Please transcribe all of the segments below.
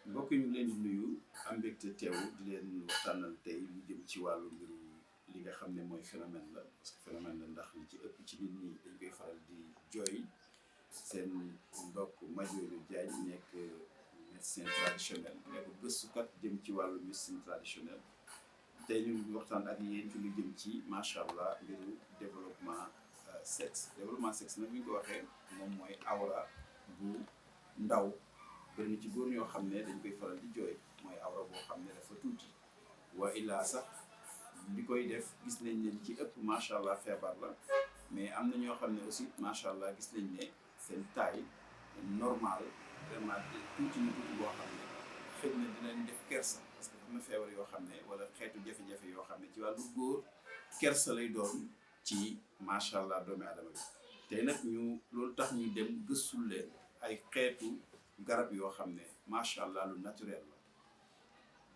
mbokk yi ñu ngi leen di nuyu am mbégte teew di leen waxtaanal tey lu jëm ci wàllu mbiru li nga xam ne mooy phénomène la parce que phénomène la ndax li ci ëpp ci nit ñi dañ koy faral di jooy seen mbokk Madiodio Diagne nekk médecin traditionnel nekk gëstukat jëm ci wàllu médecine traditionnelle tey ñu ngi waxtaan ak yéen ci lu jëm ci macha allah mbiru développement sexe nag bu ñu ko waxee moom mooy awra bu ndaw. bëri na ci góor ñoo xam ne dañ koy faral di jooy mooy awra boo xam ne dafa tuuti waa illaa sax li koy def gis nañ ne ci ëpp macha allah feebar la mais am na ñoo xam ne aussi macha allah gis nañ ne seen taille normal vraiment tuuti na tuuti boo xam ne xëy na dinañ def kersa parce que am na feebar yoo xam ne wala xeetu jafe-jafe yoo xam ne ci wàllu góor kersa lay doon ci macha allah doomi aadama bi tey nag ñu loolu tax ñu dem gëstul leen ay xeetu garab yoo xam ne macha allah lu naturel la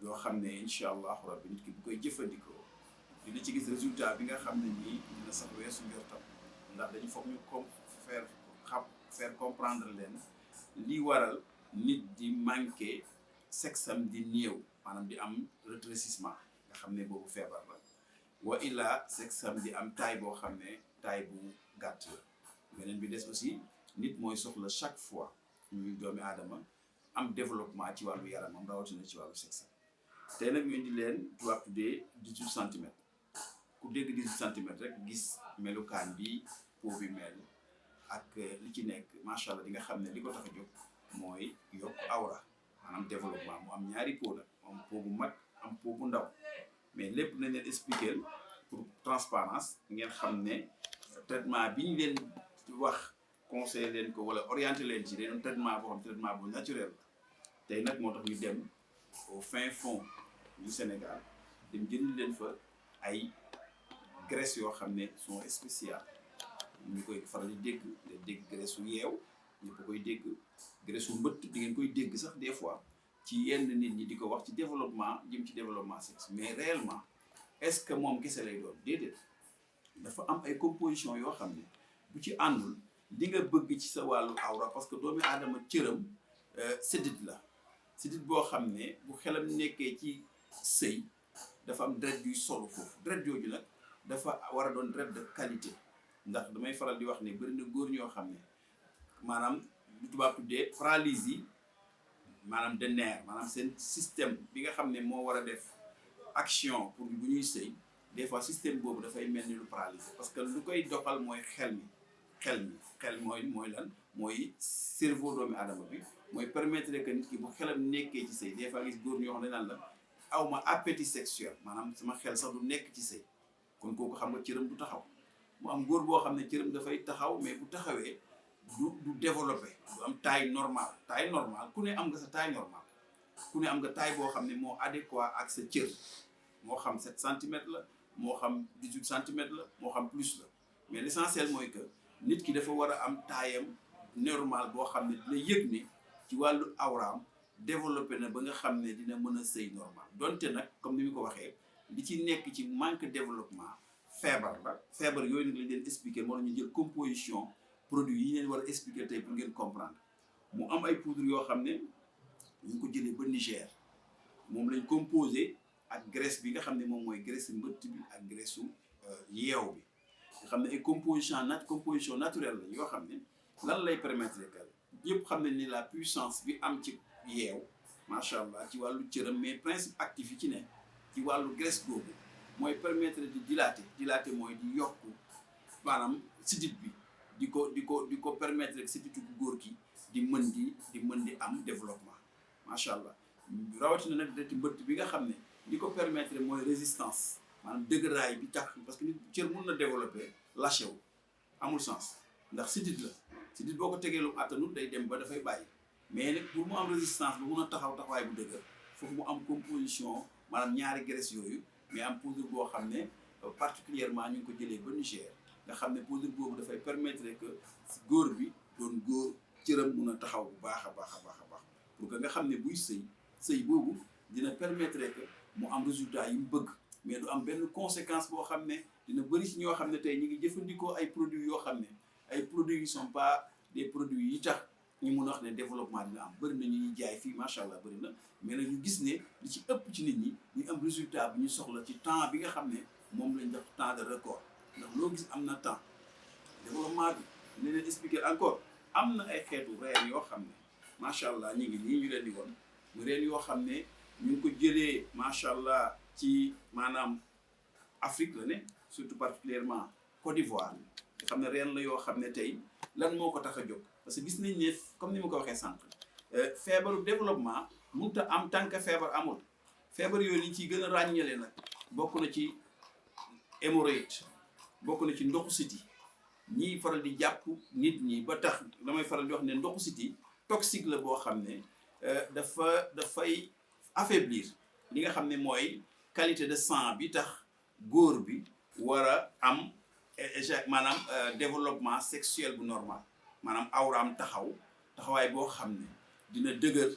yoo xam ne incha allahu rabbi nit ki bu koy jëfandikoo dina ci gis résultat bi nga xam ne nii dina sax weesu njortam ndax dañu foog ñu faire comprendre leen li waral nit di manqué sexam di néew maanaam di am rétrécissement nga xam ne boobu feebar la wa illa sexam di am taille boo xam ne taille bu gàtt la beneen bi des aussi nit mooy soxla chaque fois ñuy doomi aadama am développement ci wàllu yaramam rawatina ci wàllu sexe tey nag ñu indi leen tubaab tuddee 18 centimètres ku dégg 18 centimètres rek gis melukaan bi peau bi mel ak li ci nekk macha allah di nga xam ne li ko tax a jóg mooy yokk awra maanaam développement mu am ñaari peau nag am peau bu mag am peau bu ndaw mais lépp nañ leen expliquer pour transparence ngeen xam ne traitement bi ñu leen wax conseiller leen ko wala orienté leen ci dañu traitement boo xam traitement bu naturel la tey nag moo tax ñu dem au fin fond du Sénégal dem jënd leen fa ay graisse yoo xam ne sont spéciales ñu koy faral di dégg nga dégg graisse su yeew ñëpp koy dégg graisse su mbëtt di ngeen koy dégg sax des fois ci yenn nit ñi di ko wax ci développement jëm ci développement sexe mais réellement est-ce que moom kese lay doon déedéet dafa am ay composition yoo xam ne bu ci àndul di nga bëgg ci sa wàllu awra parce que doomi aadama cëram séddit la séddit boo xam ne bu xelam nekkee ci sëy dafa am deret yuy solu foofu deret jooju nag dafa war a doon deret de qualité ndax damay faral di wax ne bëri na góor ñoo xam ne maanaam lu tubaab tuddee paralysie maanaam de nerf maanaam seen système bi nga xam ne moo war a def action pour bu ñuy sëy des fois système boobu dafay mel ni lu paralysé parce que lu koy doxal mooy xel mooy lan mooy cerveau doomi aadama bi mooy permettre que nit ki bu xelam nekkee ci sëy des fois gis góor ñoo xam ne naan la aw ma appétit sexuel maanaam sama xel sax du nekk ci sëy kon kooku xam nga cëram du taxaw mu am góor boo xam ne cëram dafay taxaw mais bu taxawee du développé du am taille normale ku ne am nga sa taille normale ku ne am nga taille boo xam ne moo adéquat ak sa cër moo xam 7 centimètres la moo xam 18 centimètres la moo xam plus la mais l'essentiel mooy que nit ki dafa war a am taayam normal boo xam ne dina yëg ne ci wàllu awraam développé na ba nga xam ne dina mën a sëy normal donte nag comme ni mu ko waxee li ci nekk ci manque développement feebar la feebar yooyu nag lañ leen expliquer moo la ñu jël composition produit yi leen war a expliquer tey pour ngeen comprendre mu am ay poudre yoo xam ne ñu ngi ko jëlee ba Niger moom lañ composé ak graisse bi nga xam ne moom mooy graisse mbëtt bi ak graisse su yeew bi nga xam ne ay composition naturelle la yoo xam ne lan lay permettre que ñëpp xam ne ni la puissance bi am ci yeew macha allah ci wàllu cëram mais principe actif yi ci ne ci wàllu graisse boobu mooy permettre di dilater mooy di yokk maanaam sidit bi di ko permettre que siditu góor gi di mën di am développement macha allah rawatina nag deti mbëtt bi nga xam ne di ko permettre mooy résistance maanaam dëgëraay bi tax parce que nit cër mun na développer lâché wu amul sens ndax sidit la sidit boo ko tegee lu attanul day dem ba dafay bàyyi mais nag pour mu am résistance ba mun a taxawaay bu dëgër foofu mu am composition maanaam ñaari graisse yooyu mais am poudre boo xam ne particulièrement ñu ngi ko jëlee ba Niger nga xam ne poudre boobu dafay permettre que góor bi doon góor cëram mun a taxaw bu baax a baax pour que nga xam ne buy sëy boobu dina permettre que mu am résultat yi mu bëgg mais du am benn conséquence boo xam ne dina bëri si ñoo xam ne tey ñu ngi jëfandikoo ay produits yoo xam ne ay produits yi sont pas des produits yi tax ñu mun a wax ne développement dina am bëri na ñuy jaay fii macha allah bëri na mais nag ñu gis ne li ci ëpp ci nit ñi ñu am résultat bi ñu soxla ci temps bi nga xam ne moom lañ def temps de record ndax loo gis am na temps développement bi ne leen expliquer encore am na ay xeetu reen yoo xam ne macha allah ñu ngi nii ñu leen di woon mu reen yoo xam ne ñu ngi ko jëlee macha allah ci maanaam Afrique la ne surtout particulièrement Côte d'Ivoire nga xam ne reen la yoo xam ne tey lan moo ko tax a jóg parce que gis nañ ne comme ni ma ko waxee sànq feebaru développement mënut a am tant que feebar amul feebar yooyu li ciy gën a ràññale nag bokk na ci hémorroïde bokk na ci ndoxu siti ñiy faral di jàpp nit ñi ba tax damay faral di wax ne ndoxu siti toxique la boo xam ne dafay affaiblir li nga xam ne mooy qualité de sang bi tax góor bi war a am maanaam développement sexuel bu normal maanaam awraam taxawaay boo xam ne dina dëgër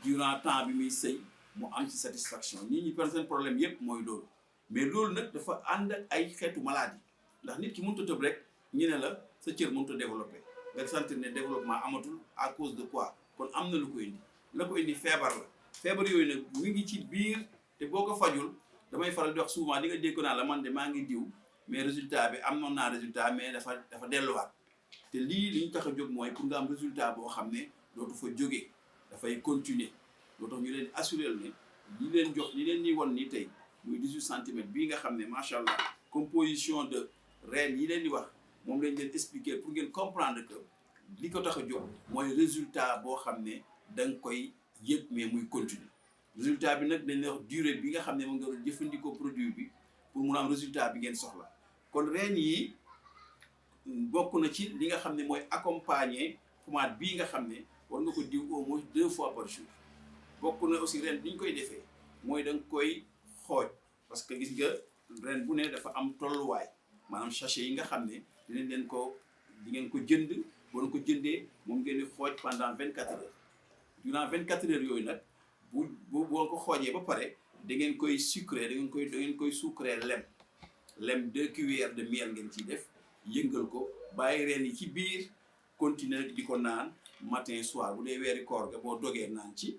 durant temps bi muy sëy mu am ci satisfaction nit ñi seen problème yépp mooy loolu mais loolu nag dafa ànd ak ay xeetu maladie ndax nit ki mënut a tëb rek ñu ne la sa cër mënut a développé nga sentir ne développement amatul à cause de quoi kon am na lu ko indi la ko indi feebar la feebar yooyu nag mi ngi ci biir te boo ko fajul damay faral di wax souvent di nga dégg naa la man de maa ngi diw mais résultat bi am noon naa résultat mais dafa delluwaat te lii li ñu tax a jóg mooy pour nga am résultat boo xam ne dootu fa jógee dafay continuer loo tax ñu leen assuré ne li leen jox li leen ñuy won nii tey muy 18 centimètres bii nga xam ne macha allah composition de reen yi leen di wax moom lañ leen expliquer pour ngeen comprendre que li ko tax a jóg mooy résultat boo xam ne da nga koy yëg mais muy continuer résultat bi nag dañ lay wax durée bi nga xam ne moom nga jëfandikoo produit bi pour mun am résultat bi ngeen soxla kon reen yi bokk na ci li nga xam ne mooy accompagner pommade bii nga xam ne war nga ko diw au moins 2 fois par jour bokk na aussi ren bi ñu koy defee mooy da nga koy xooj parce que gis nga ren bu ne dafa am tolluwaay maanaam sachet yi nga xam ne dinañ leen ko di ngeen ko jënd boo ko jëndee moom ngeen di xooj pendant 24 heures durant 24 heures yooyu nag boo ko xoojee ba pare da ngeen koy sucré da ngeen koy sucré lem 2 cuillères de miel ngeen ciy def yëngal ko bàyyi reen yi ci biir continuer di ko naan matin soir bu dee weeri koor ga boo dogee naan ci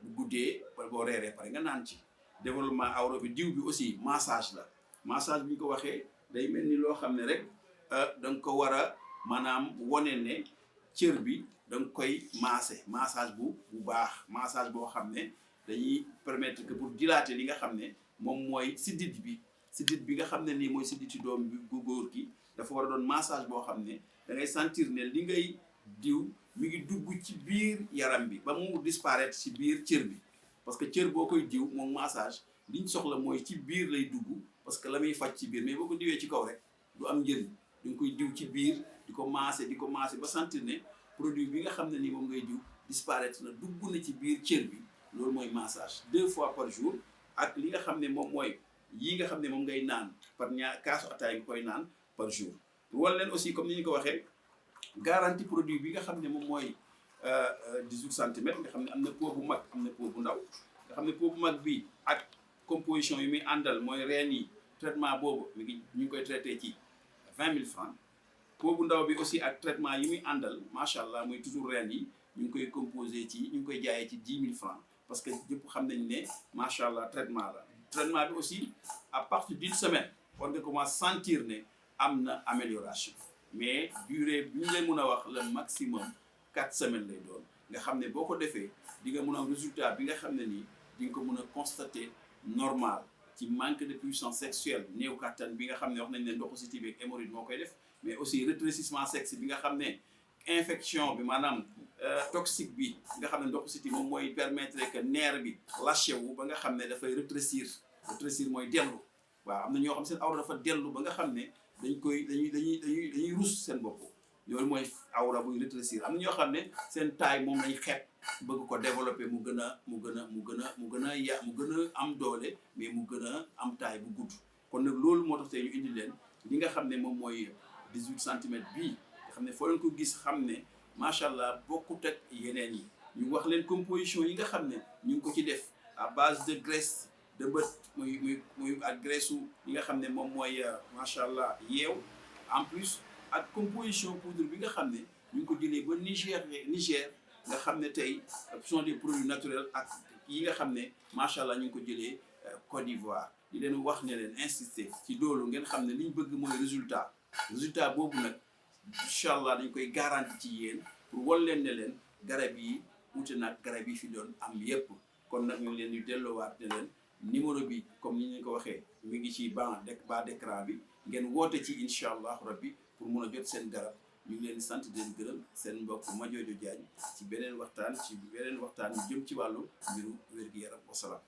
bu guddee boo reeree pare nga naan ci développement awra bi diw bi aussi massage la massage bi ñu ko waxee day mel ni loo xam ne rek da nga ko war a maanaam wone ne cër bi da nga koy massage bu baax massage boo xam ne dañuy permettre que pour dilater li nga xam ne moom mooy siddit bi nga xam ne nii mooy sidditu doom bi bu góor gi dafa war a doon massage boo xam ne da ngay sentir ne li ngay diw mi ngi dugg ci biir yaram bi ba mu disparaître ci biir cër bi parce que cër boo koy diw moom massage liñ soxla mooy ci biir lay dugg parce que la muy faj ci biir mais boo ko diwee ci kaw rek du am njëriñ da nga koy diw ci biir di ko masser ba sentir ne produit bi nga xam ne ni moom ngay diw disparaître na dugg na ci biir cër bi loolu mooy massage 2 fois par jour ak li nga xam ne moom mooy yii nga xam ne moom ngay naan par kaasu ataay nga koy naan par jour wala leen aussi comme ni ñu ko waxee garantie produit bi nga xam ne moom mooy 18 centimètres nga xam ne am na pot bu mag am na pot bu ndaw nga xam ne pot bu mag bi ak composition yi muy àndal mooy reen yi traitement boobu ñu ngi koy traité ci 20 000 francs pot bu ndaw bi aussi ak traitement yi muy àndal macha allah muy toujours reen yi ñu ngi koy composé ñu ngi koy jaayee ci 10 000 francs parce que ñëpp xam nañ ne macha allah traitement bi aussi à partir d'une semaine war nga commencer sentir ne am na amélioration mais durée bi ñu leen mën a wax le maximum 4 semaines lay doon nga xam ne boo ko defee di nga mën a am résultat bi nga xam ne nii di nga ko mën a constater normal ci manque de puissance sexuelle néew kattan bi nga xam ne wax nañ ne ndoxu siti bi ak hémorroïde moo koy def mais aussi rétrécissement sexe bi nga xam ne infection bi maanaam toxique bi nga xam ne ndoxu siti moom mooy permettre que nerf bi lâché wu ba nga xam ne dafay rétrécir mooy dellu waaw am na ñoo xam seen awra dafa dellu ba nga xam ne dañuy rus seen bopp yooyu mooy awra buy rétrécir am na ñoo xam ne seen taille moom lañ xeeb bëgg ko développer mu gën a am doole mais mu gën a am taille bu gudd kon nag loolu moo tax tey ñu indi leen li nga xam ne moom mooy 18 centimètres bii nga xam ne foo leen ko gis xam ne macha allah bokkut ak yeneen yi ñu wax leen composition yi nga xam ne ñu ngi ko ci def à base de graisse de bët muy ak graisse yi nga xam ne moom mooy macha allah yeew en plus ak composition poudre bi nga xam ne ñu ngi ko jëlee ba Niger nga xam ne tey ce sont des produits naturels ak yi nga xam ne macha allah ñu ngi ko jëlee Côte d'Ivoire. di leen wax ne leen insister ci loolu ngeen xam ne li ñu bëgg mooy résultat boobu nag incha allah dañ koy garanti ci yéen pour wan leen ne leen garab yi wute nag garab yi fi doon am yépp. kon nag ñu ngi leen di delloowaat ne leen numéro bi comme ni ñu ko waxee mi ngi ci bas d'écran bi ngeen woote ci incha allah rabbi pour mun a jot seen garab. ñu ngi leen di sant di leen gërëm seen mbokk Madiodio Diagne ci beneen waxtaan yu jëm ci wàllu mbiru wér-gu-yaram wasalaam.